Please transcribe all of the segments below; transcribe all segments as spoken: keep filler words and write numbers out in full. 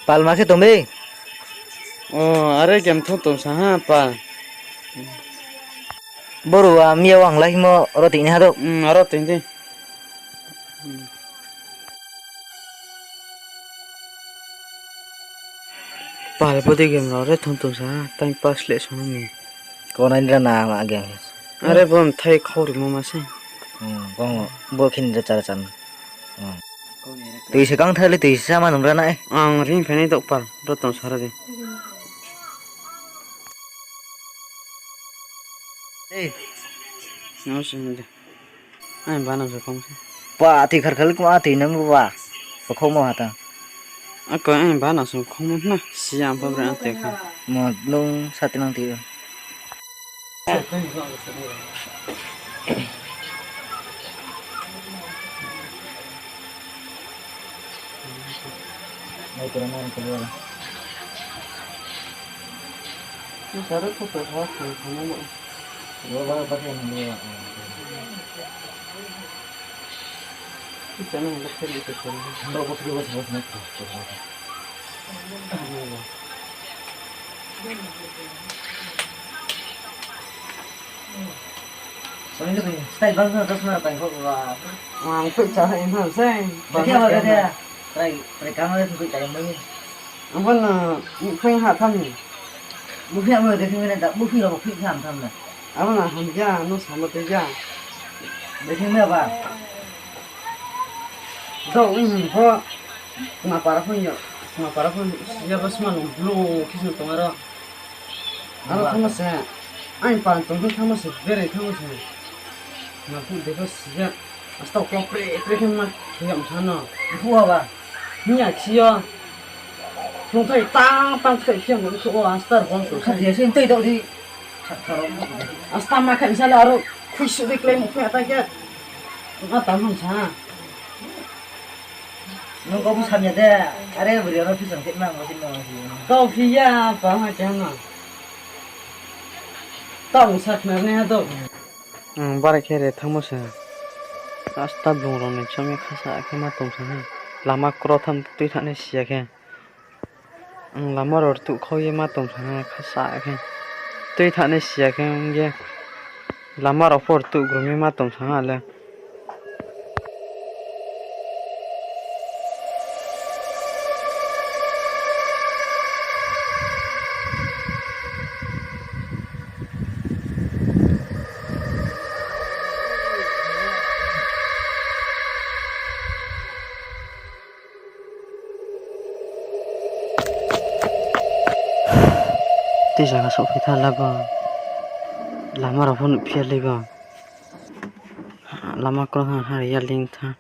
Pal ma khe tong mi? O, are khe mthung tong sa ha, pal. Boru a miya wang lai himo ro tini ha do. Hmm, aro tini di. Pal, body game rao re thung tong sa ha, time pass le song ni. Konai ra na ma game. Are bo mthai khau rimo ma se. Hmm, bo, bo khin ra chara chan. Hmm. Tui se kang thai le tui se sama nung ra nai. Ang ring phainai dok pal, ro tong sara di. Ei. Nang sing de. Ai, bana se khong se. Pa, tui khar khali kuma tui nam ba. Pakhoumo ha ta. Ako, ai, bana se khong mo na. Siya ang pa bre ang tui kha. Mo nung sa ti nang tui. Style bang khe chosma pai kho ba. Ang pui cha hai ma se. Bang khe ba khe. Try, try kang le pui cha mai. Ang pho no, pui ha tham ni. Buphi amo de khing ne da, buphi ro buphi tham tham na. Abo na ham ja, no samo te ja. De khing ne ba. Do, um, pho. Kma para pho yo, kma para pho ya ba sma nung blo khe sung tong aro. Ano thangma se, aini pal tong khe thangma se, berai thangma se. Na phu de pho si ya, asta klo pre pre khe ma khe yam sa no. Phu ha ba. Hing ya khi yo. Nung thai tang tang thai khe mo khe o asta ro bom to. Kha ya se tei do di. Asta ma khe sa la aro khui su de klei mo khe ta khe. Ma tam ham sa. Nung kau bu samya de, are bri aro phi samkhe ma mo si no si. Kau phi ya, pa ha khe no. Tau sa khna ne ha do. Ang bara khe re thangmo se. Asta blung rao ni chami khasa khe ma tong sa ha. Lama kro tham tui thanai siya khe. Ang lama rao rtuh khau ye ma tong sa ha khasa khe. Tui thanai siya khe ong ye. Lama rao pho rtuh grum ye ma tong sa ha le. Tei zaga souhphai tha la bo. Lama rao pho nuhphi ya le bo. Lama kro ha, ha ya ling tha.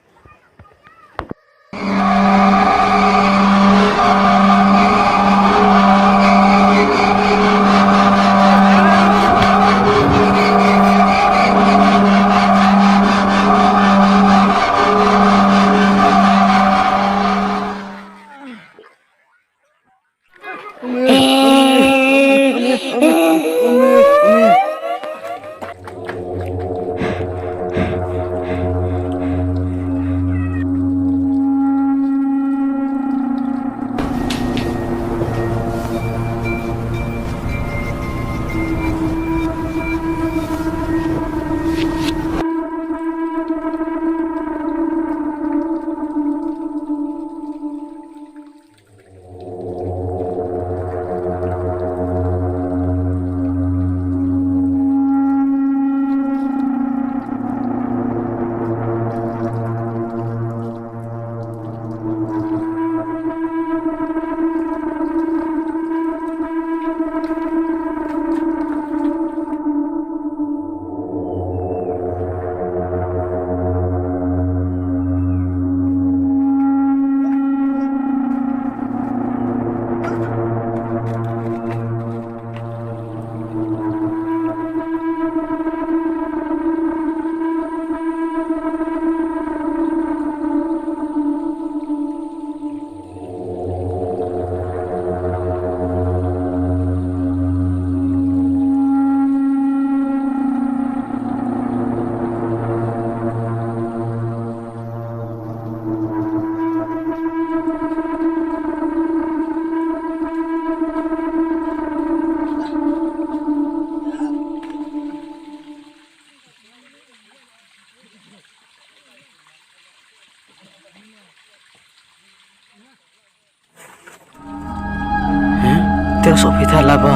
Sophai tha laba.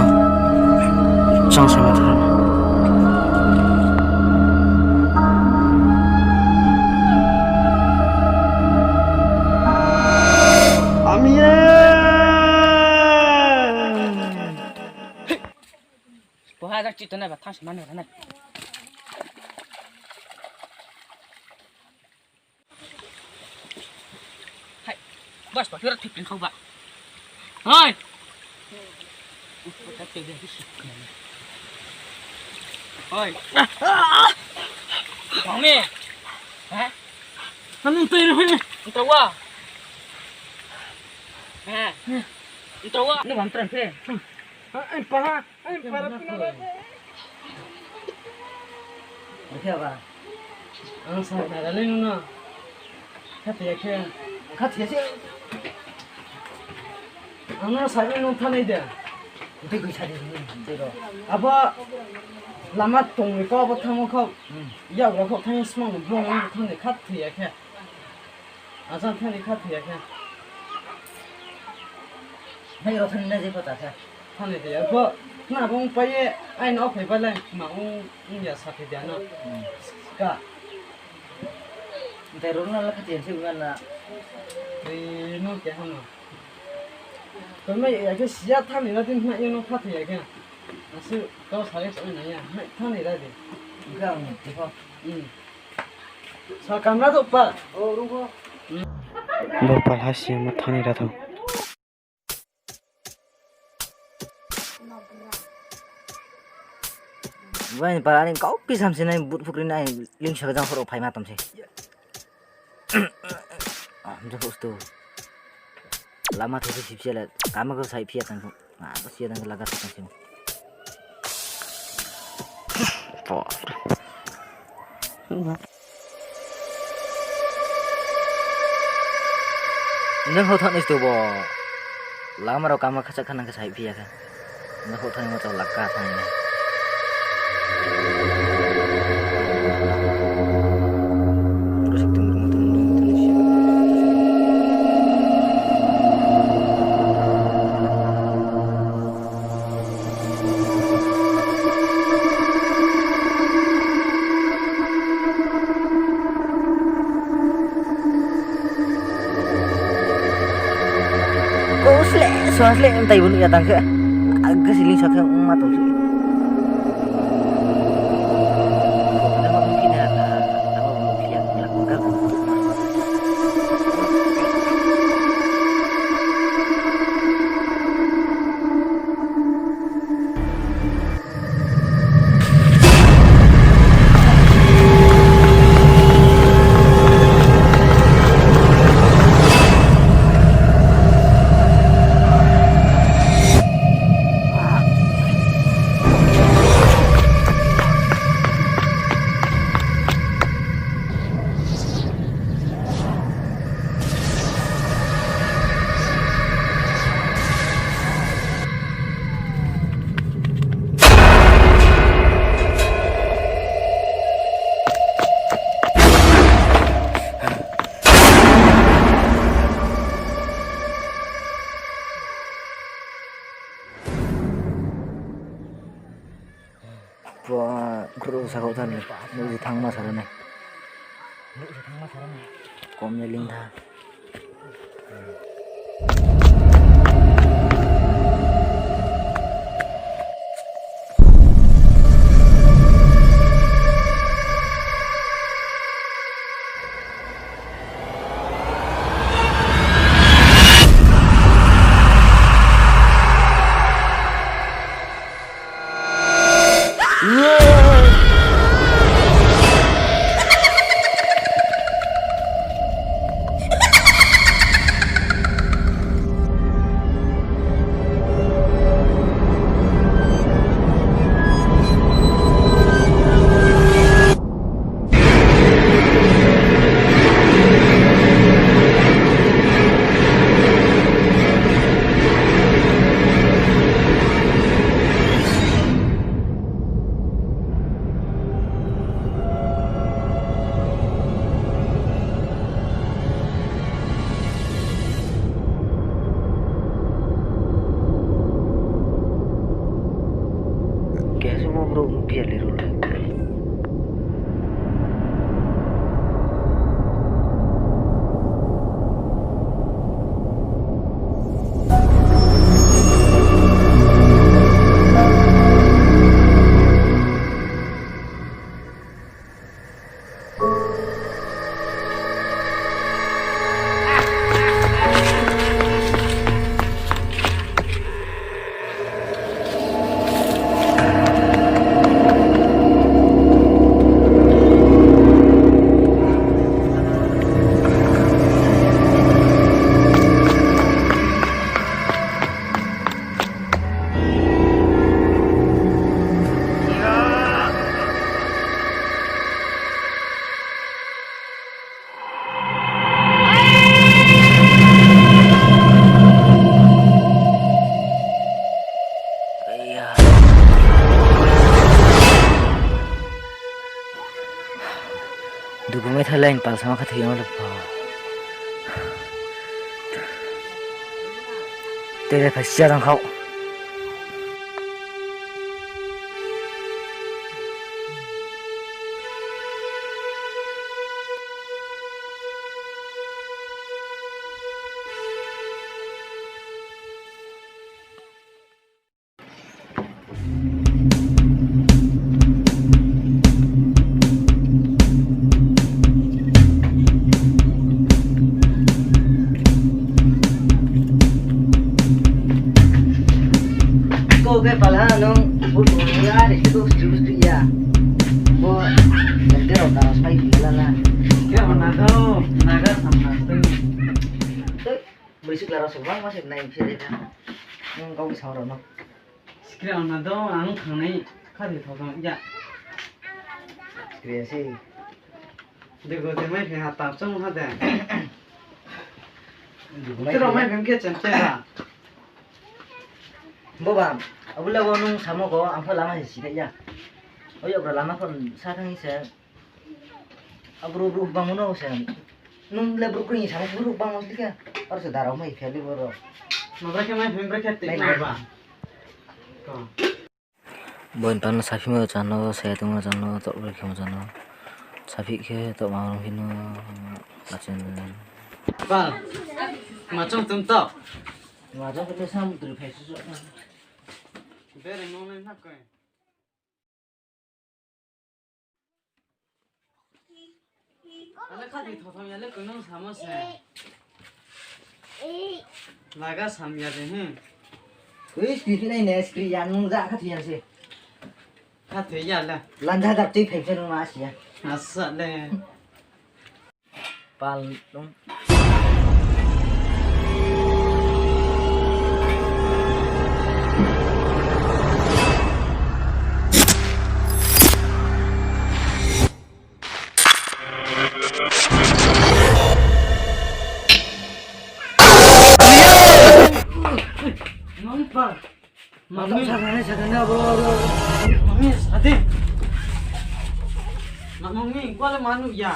Chang sama tha. Ami ye. Poha jak chito nai ba thang sama nai. Hai. Bas, bas, yora thik thik kau ba. Hai. Hai. Bang ni. Ha? Anu tei ni. Ntawa. Ha. Ntawa. Ni bang tren phe. Ha, ai pa ha. Ai pa ra pina la. Bkhe ba. Ang sa na ra le nung no. Khathoi ya khe. Khathoi ya se. Ang no sa le nung thanai de. Tei koi sa di ni, tei ro. Abo lama tong ni kau abo thangmo kau. Hmm. Yak rao kau thang smang blong ang thang de khathoi ya khe. Acha thani kha thai ya khe. Mai ro thani na je kho ta khe. Thani thai ya kho. Na bung pai ye, ai no phai ba lai, ma ung, ung ya sa phai dia no. Hmm. Ka. Ntai ro na la kha thai ya se ung na. Ei, no ke ha no. Ko mai ya khe siya thani na din na ye no kha thai ya khe. Asu, kau sa le sa na ya, mai thani ra di. Ga ang ti kho. Hmm. Sa kamra do pa. Bo palha si ma thani ra thou. Bai para ni kau pisam si nai but phukri nai ling sa jang phoro phai ma tom si. Am jo hostu. Lama thou si si le kama ko sai phia tang. Nah, bos ya dan lagar sa sini. Por. Nang hau thani stu bo. Lama rao kama khacha khanang khe sai phia khe. Nang hau thani ma chau laka thani. Ko sle, so sle, mtai bo nuh ya tang khe. Aga siling sa khe, ma tong si. Ba, khro sakhouh thani, nuh je thangma sara nai. Kom ye ling tha. Dugu mai thalai ni pal sama kha thoi yama le pha. Tele pha sia dang khau. Ko khe pala nung, bo tong ya, ni khe to stu stu ya. Bo, nanti rao ta sai di la la. Khe mana do, naga samna stu. Tei, beri sikla rao se bang ma se nai se de. Nung kau sa rao no. Sikri ang na do, ang thangnai kha de thao thao ya. Sikri se. Dego de mai phe ha ta chong ha de. Dego mai phe. Tero mai phe ke chem chem ha. Bo ba, abo le bo nung samo ko, ang pho lama se si ya. O yok ra lama pho sa thang se. Abro bro bang no se. Nung le bro kring samo bro bang no se ke. Ar se darao mai phe le bo ro. Ma bra khe mai phe bra khe te mai ba. Ko. Bo ni pal no saphi mo chano, saya tongmo chano, tok bai khe mo chano. Saphi khe tok ma rong phino, achun. Pal, ma chong tum tok. Ma chong tum sam tru phai su su. Bere mo men na koi. Ale kha di thothom ya le koi nung samo se. Laga sam ya de, hmm. Ui, skri khe nai ne, skri ya nung ja kha thoi ya se. Kha thoi ya le. Lanja dap tui phai phai nung ma si ya. Asa le. Pal nung. Mami. Mami, sa kha nai, sa kha nai, abo, abo, abo. Mami, sa de. Ma, mami, kau le ma nuh ya.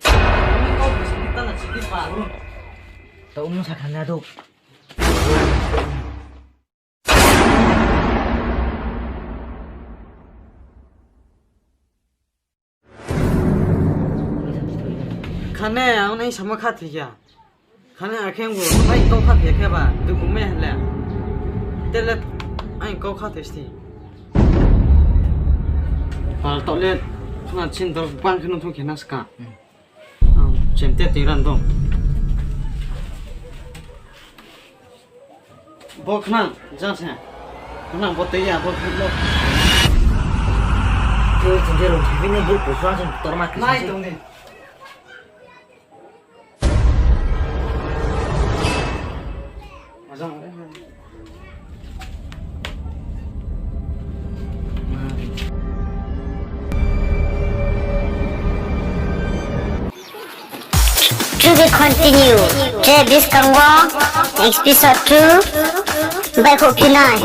Mami, kau bisa kita na sini pa. Tau mung sa kha nai do. Khane ang nai samo kha thoi ya. Khane akhe ang bo bai kau kha thoi khe ba, dugu mai ha le. Tele ang kau kha thoi sti. Pal tau le, khna chin dor bang kheno thung khe na ska. Hmm. Ang chem te ting ran dong. Bo khnang, jang se. Khnang bo tei ya, bo khnang bo. Tei ching je rung, bini bul kusua ching tor ma kisa nai se. Tong di. Majang re. To be continue. Je buskang wo episode two baihkhouh phi nai.